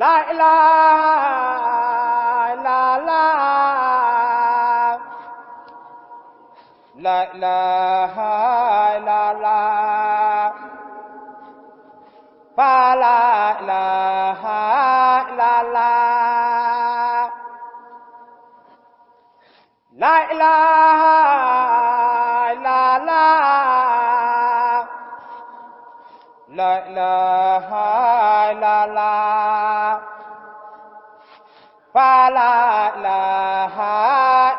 la ilaha illallah la ilaha illallah fa la ilaha illallah la ilaha illallah la ilaha illallah fa la ilaha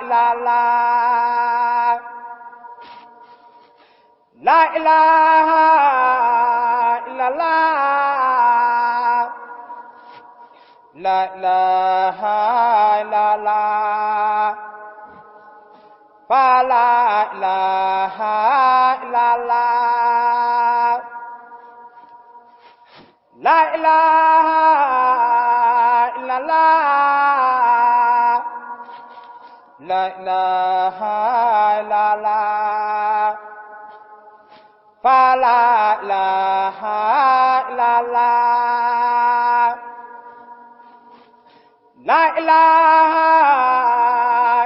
illallah la ilaha illallah la ilaha illallah fa la ilaha illallah la ilaha illallah la ilaha illallah fa la ilaha illallah la ilaha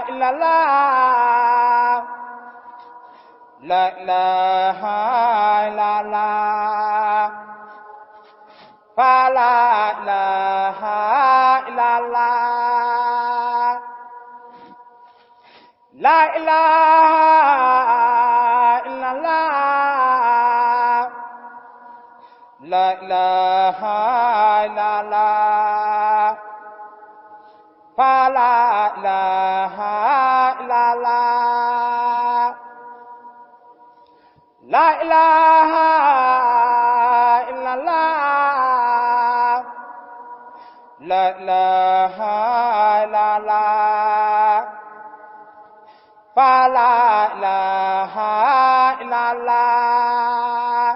illallah la ilaha illallah fa la ilaha illallah la ilaha illallah la ilaha illallah fa la ilaha illallah la ilaha illallah la ilaha illallah fa la ilaha illallah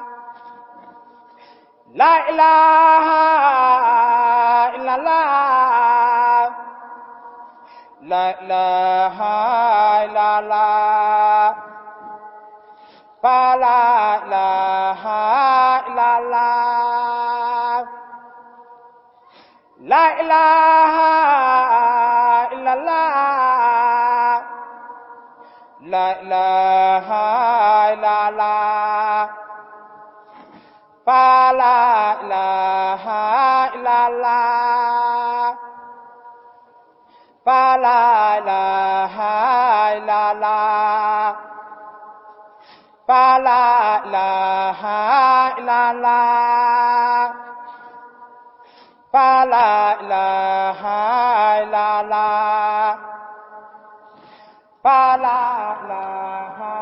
la ilaha illallah la ilaha illallah fa la ilaha illallah la ilaha illallah la ilaha illallah fa la ilaha illallah fa la ilaha illallah fa la ilaha illallah fa la ilaha illallah fa la ilaha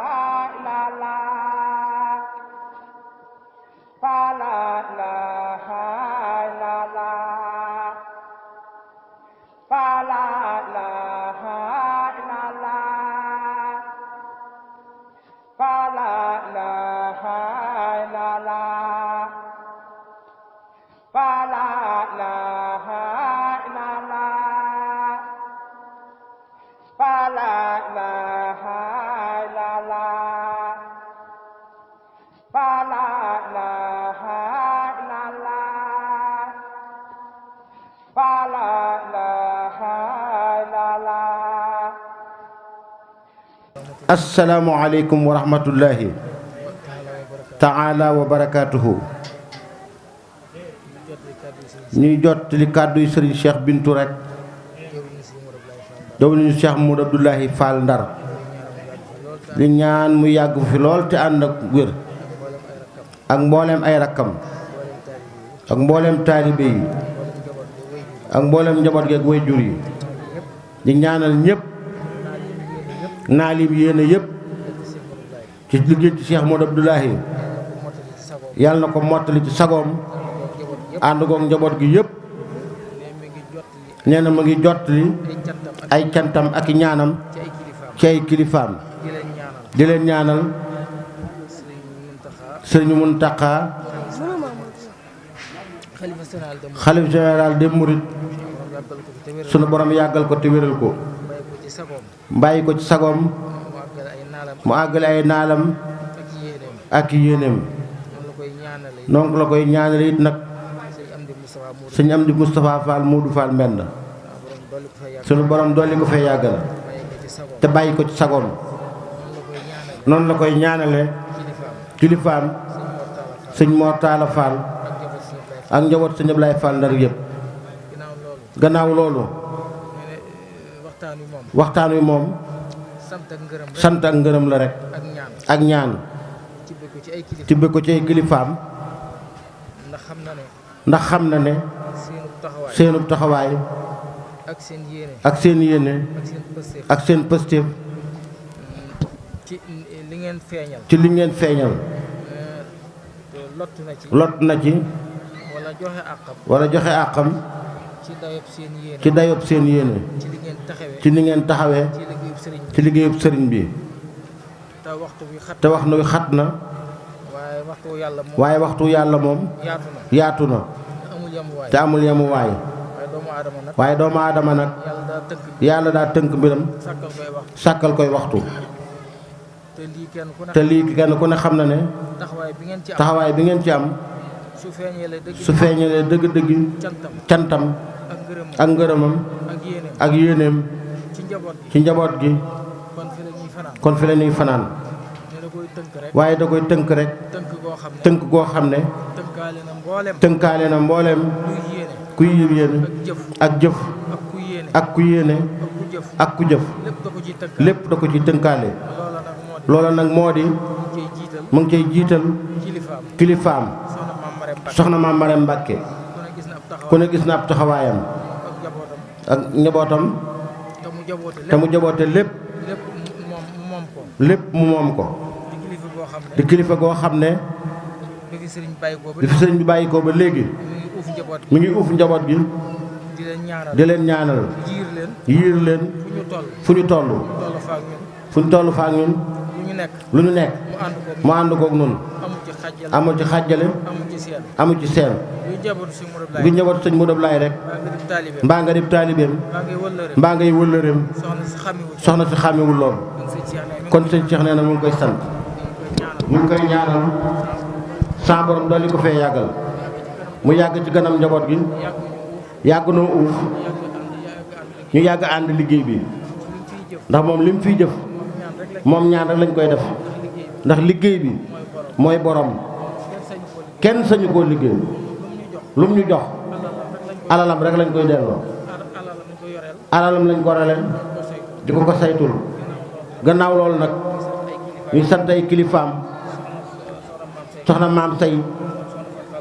illallah fa la ilaha illallah fa la ilaha illallah fa la ilaha illallah fa la ilaha illallah fa la ilaha illallah fa la ilaha illallah fa la ilaha illallah. Assalaamu aleykum wa rahmatullahi taala wa barakaatuhu. ñuy jottali kàddu yi sëriñ Cheikh Bintu rek jawriñu Cheikh Modou Abdoulahi Fall Ndar di ñaan mu yàgg fi lool te ànd ak wér ak mbooleem ay rakkam ak mbooleem taalibe yi ak mbooleem njaboot gi ak wayjur yi di ñaanal ñépp naalim yéene yépp ci liggéey ci Cheikh Modou Abdoulahi yàlla na ko mottali ci sagoom ànd koog njaboot gi yépp nee na mu ngi jottali ay cantam ak i ñaanam ci ay kilifaam di leen ñaanal sëriñ Muntaxa xalif général des mourides sunu borom yàggal ko te wéral ko bàyyi ko ci sagoom mu àggale ay naalam ak yéeneem noonu la koy ñaanale it nag sëñ Amdi Moustapha Fall Modou Fall Mbend sunu borom dolli ko fay yàggal te bàyyi ko ci sagoom noonu la koy ñaanale kilifaam sëñ Mor Talla Fall ak njaboot sëñ Ablaye Fall Ndar yëpp. gannaaw loolu waxtaan wi moom sant ak ngërëm la rek ak ñaan tibbe ko ci ay kilifaam ndax xam na ne seenub taxawaay ak seen yéene ak seen pëstéef ci li ngeen feeñal lott na ci wala joxe àqam ci dayob seen yéene ci li ngeen taxawee ci liggéeyub sëriñ bi te wax na wi xat na waaye waxtu yàlla moom yaatu na te amul yemuwaay waaye doomu aadama nag yàlla daa tënk mbiram sàkkal koy waxtu te lii kenn ku ne xam na ne taxawaay bi ngeen ci am su feeñalee dëgg-dëgg cantam ak ngërëmam ak yéeneem ci njaboot gi kon fi la ñuy fanaan waaye da koy tënk rek tënk goo xam ne tënkaale na mbooleem kuy yéene ak jëf ak ku yéene ak ku jëf lépp da ko ci tënkaale. loola nag moo di mu ngi cay jiital kilifaam soxna Maam Marème Mbàkke ku ne gis na ab taxawaayam ak njabootam te mu jaboote lépp mu moom ko di kilifa goo xam ne di fi sëriñ bi bàyyi ko ba léegi mi ngi uuf njaboot gi di leen ñaanal yiir leen fu ñu toll fa ak ñun lu ñu nekk mu ànd koog nun amul ci xàjjale amul ci seen bu njabootu sëñ Modou Ablaye rek mbaa nga dib taalibeem mbaa ngay wëllëreem soxna si xàmmewul lool kon sëñ Cheikh nee na mu ngi koy sant mu ngi koy ñaanal sa borom dolli ko fee yàggal mu yàgg ci ganam njaboot gi yàgg noo uuf ñu yàgg ànd liggéey bi ndax moom li mu fiy jëf moom ñaan rek lañ koy def ndax liggéey bi mooy borom kenn sañu koo liggéey lu mu ñu jox alalam rek lañ koy delloo alalam lañ ko releel di ko ko saytul gannaaw loolu nag ñu sant ay kilifaam soxna maam say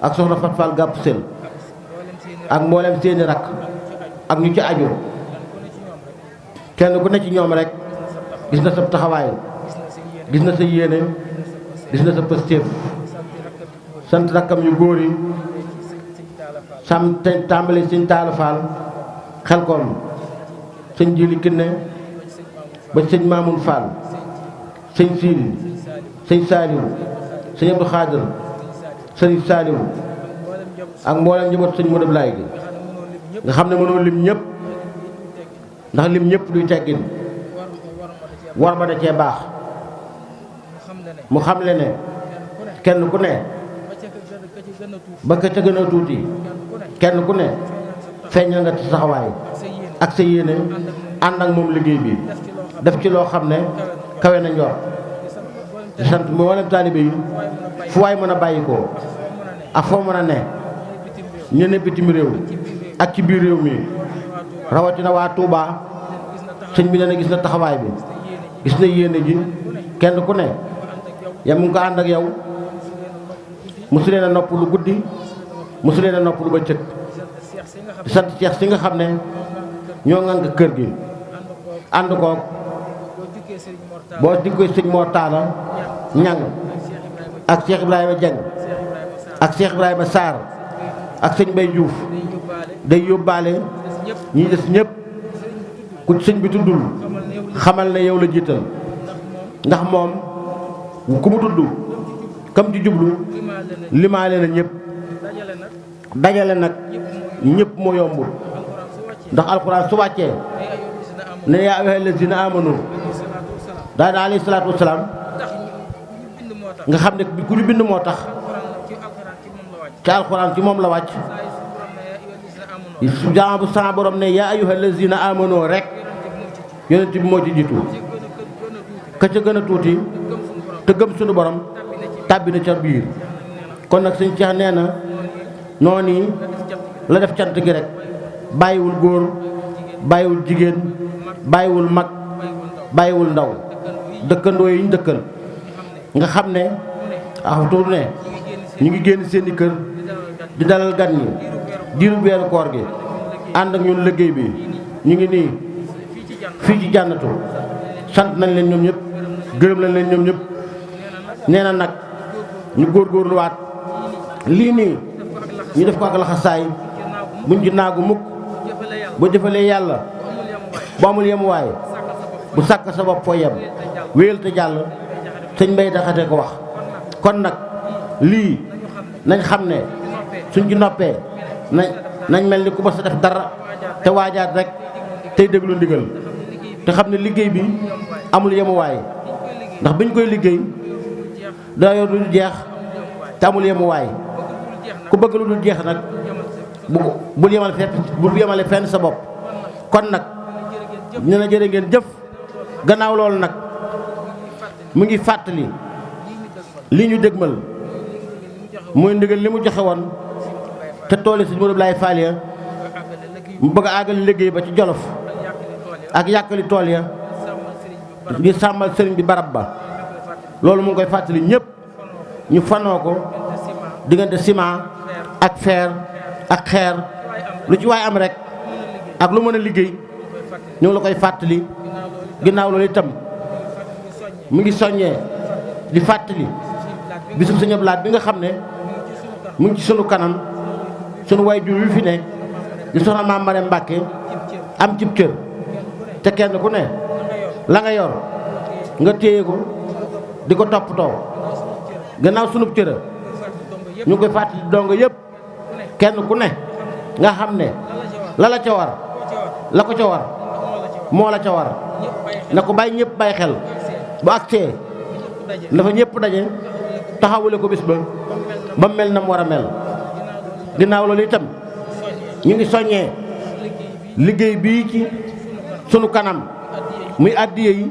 ak soxna Fat Fall Gàpp Sel ak mboolem seeni rakk ak ñu ci aju kenn ku ne ci ñoom rek gis na sa taxawaay gis na sa yéene gis na sa pëstéef sant rakkam yu góor yi sam tàmbali sëñ Taala Faal xel koom sëñ Jili Kinne ba sëñ Maamun Fall sëñ Siidi sëñ Saaliw sëñ Abdu Xaadir sëñ Saaliw ak mboolem njaboot sëñ Modou Ablaye gi nga xam ne mënoo lim ñëpp ndax lim ñëpp duy teggin war ba da cee baax mu xam le ne kenn ku ne ba ka ca gën a tuuti kenn ku ne feeñal nga ci taxawaay ak sa yéene ànd ak moom liggéey bi def ci loo xam ne kawe na njor di sant mboolem taalibe yi fu waay mën a bàyyi ko ak foo mën a ne ñu ne bitim réew ak ci biir réew mi rawatina waa Touba sëñ bi nee na gis na taxawaay bi gis na yéene ji kenn ku ne ya mu ngi ko ànd ak yow mosu leen a nopp lu guddi mosu leen a nopp lu bëccëg di sant Cheikh si nga xam ne ñoo ŋànk kër gi ànd koog boo diggee sëñ Mor Talla ñang ak Cheikh Ibrahima Dieng ak Cheikh Ibrahima Sarr ak sëñ Bay Diouf day yóbbaale ñi des ñëpp ku sëñ bi tuddul xamal ne yow la jiital ndax moom ku mu tudd kam ci jublu limaale na ñëpp dajale nag ñëpp moo yombul ndax alxuraan su wàccee ne yaa ayyuhal lazina amanu daal alayhi salaatu wasalaam nga xam ne ku ñu bind moo tax ci alxuraan ci moom la wàcc jaam bu sa borom ne yaa ayyuhal lazina amanu rek yonent bi moo ci jiitu ka ca gën a tuuti te gëm suñu borom tàbbi na ca biir. kon nag sëñ Cheikh nee na noonu la def cant gi rek bàyyiwul góor bàyyiwul jigéen bàyyiwul mag bàyyiwul ndaw dëkkandoo yi ñu dëkkal nga xam ne waxtu ne ñu ngi génn seeni kër di dalal gan ñi diiru weeru koor gi ànd ak ñun liggéey bi ñu ngi nii fii ci jànnatu sant nañ leen ñoom ñëpp gërëm nañ leen ñoom ñëpp nee na nag ñu góorgóorluwaat lii nii ñu def ko ak laxasaay buñ ci naagu mukk bu jëfalee yàlla bu amul yemuwaay bu sàkk sa bopp foo yem wéyal te jàll sëñ Mbay Jaxate ko wax. kon nag lii nañ xam ne suñ ci noppee nañ mel ni ku ma sa def dara te waajaat rek tey déglu ndigal te xam ne liggéey bi amul yemuwaay ndax biñ koy liggéey daa yor lu dul jeex te amul yemuwaay ku bëgg lu dul jeex nag bul yemale fenn sa bopp. kon nag ñu ne jërë ngeen jëf gannaaw loolu nag mu ngi fàttali lii ñu dégmal muy ndigal li mu joxe woon te tooli Sëñ Modou Abdoulaye Fall ya mu bëgg a àggali liggéey ba ci Jolof ak yàkkali tool ya di sàmmal sëriñ bi barab ba loolu mu ngi koy fàttali ñëpp ñu fanoo ko diggante ciment ak fer ak xeer lu ci waay am rek ak lu mën a liggéey ñu ngi la koy fàttali. ginnaaw loolu itam mu ngi soññee di fàttali bisub Sëñ Abdou Lahad bi nga xam ne mu ngi ci sunu kanam sunu waajur wi fi ne di soxna Maam Marème Mbàkke am cib cër te kenn ku ne la nga yor nga téye ko di ko toppatoo gannaaw sunub cëra ñu ngi koy fàttali dongo yëpp kenn ku ne nga xam ne la la ca war la ko ca war moo la ca war na ko bàyyi ñëpp bàyyi xel bu agsee dafa ñëpp daje taxawule ko bis ba mel na mu war a mel. ginnaaw loolu itam ñu ngi soññee liggéey bii ci sunu kanam muy addiye yi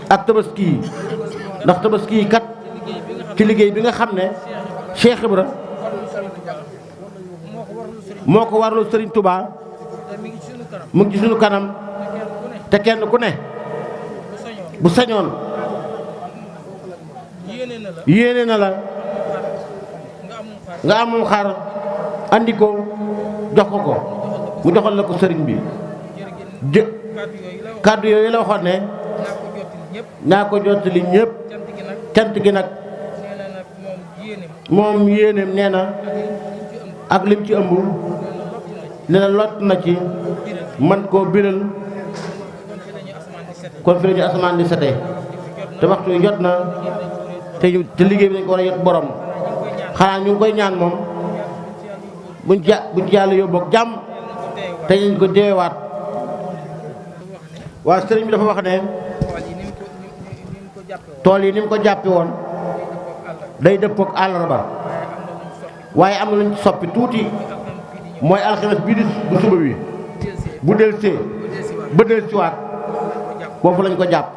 ak tabaski yi ndax tabaski yi kat ci liggéey bi nga xam ne Cheikh Ibra moo ko warlu Sëriñ Touba mu ngi ci sunu kanam te kenn ku ne bu sañoon yéene na la nga amum xar andi ko jox ko mu joxal la ko sëriñ bi kàddu yooyu la waxoon ne naa ko jottali ñëpp cant gi nag moom yéeneem nee na ak lim ci ëmb nee na lott na ci man koo biral kon fi la ñu asamaan di sete te waxtu wi jot na te liggéey bi dañ ko war a yot borom xanaa ñu ngi koy ñaan moom buñ ci yàlla yóbbu ak jàmm te ñu ko deewaat. waa sëriñ bi dafa wax ne tool yi ni mu ko jàppe woon day dëppook àllarba waaye am na luñ soppi tuuti mooy alxames bii di bu suba bi bu delsee ba delsiwaat foofu lañ ko jàpp.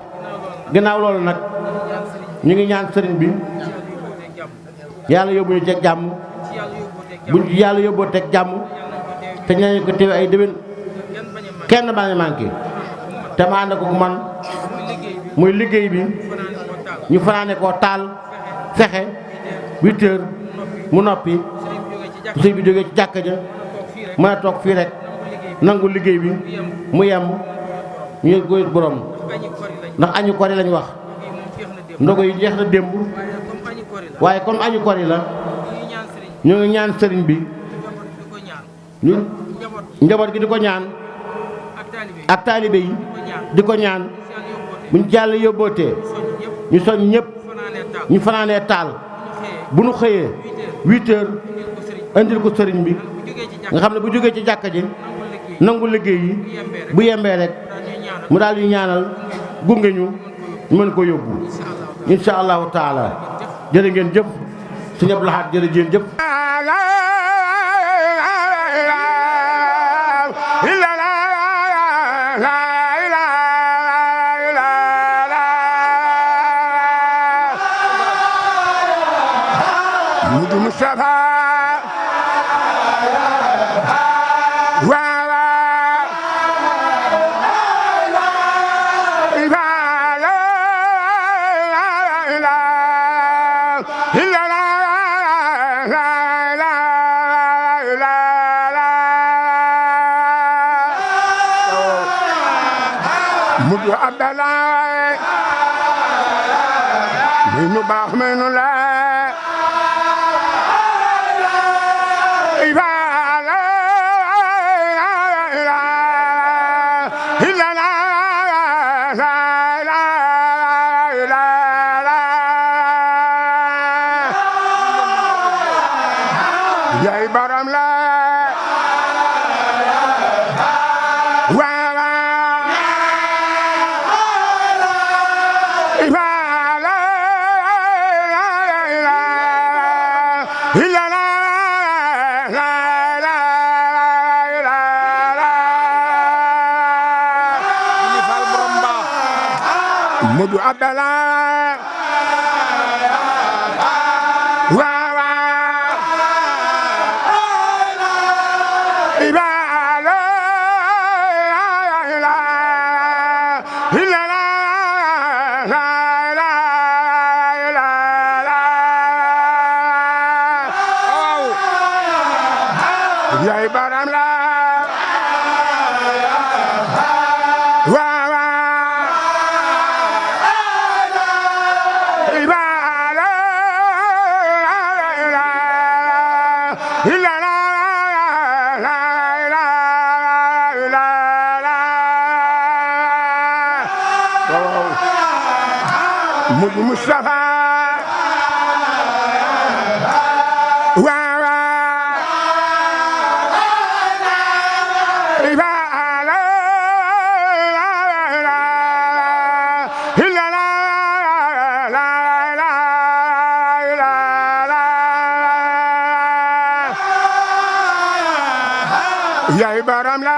ginnaaw loolu nag ñu ngi ñaan sëriñ bi yàlla yóbbu ñu teg jàmm buñ ci yàlla yóbboo teg jàmm te ñañu ko teewe ay déwén kenn bañ a manqué te ma ànd ko man muy liggéey bi ñu fanaane koo taal fexe 8 heures mu noppi sëñ bi jógee ci jàkka ja mën a toog fii rek nangu liggéey bi mu yemb ñu yëg ko borom ndax añu kori lañ wax ndogo yi jeex na démb waaye comme añu kori la ñu ngi ñaan sëriñ bi ñu njaboot gi di ko ñaan ak taalibe yi di ko ñaan buñ jàll yóbbootee ñu soñ ñëpp ñu fanaanee taal bu nu xëyee 8 heures indil ko sëriñ bi nga xam ne bu jógee ci jàkka ji nangu liggéey yi bu yembee rek mu daal di ñaanal gunge ñu mën ko yóbbu insha allahu taala jërë ngeen jëf Sëñ Abdou Lahad jërë ngeen jëf Mudu Mustafa waaw Mudu Abdallah mi nu baax mi nu la yaay baram la Mudu Abdallah waaw yaay baram la Mudu Mustafa yaay baram la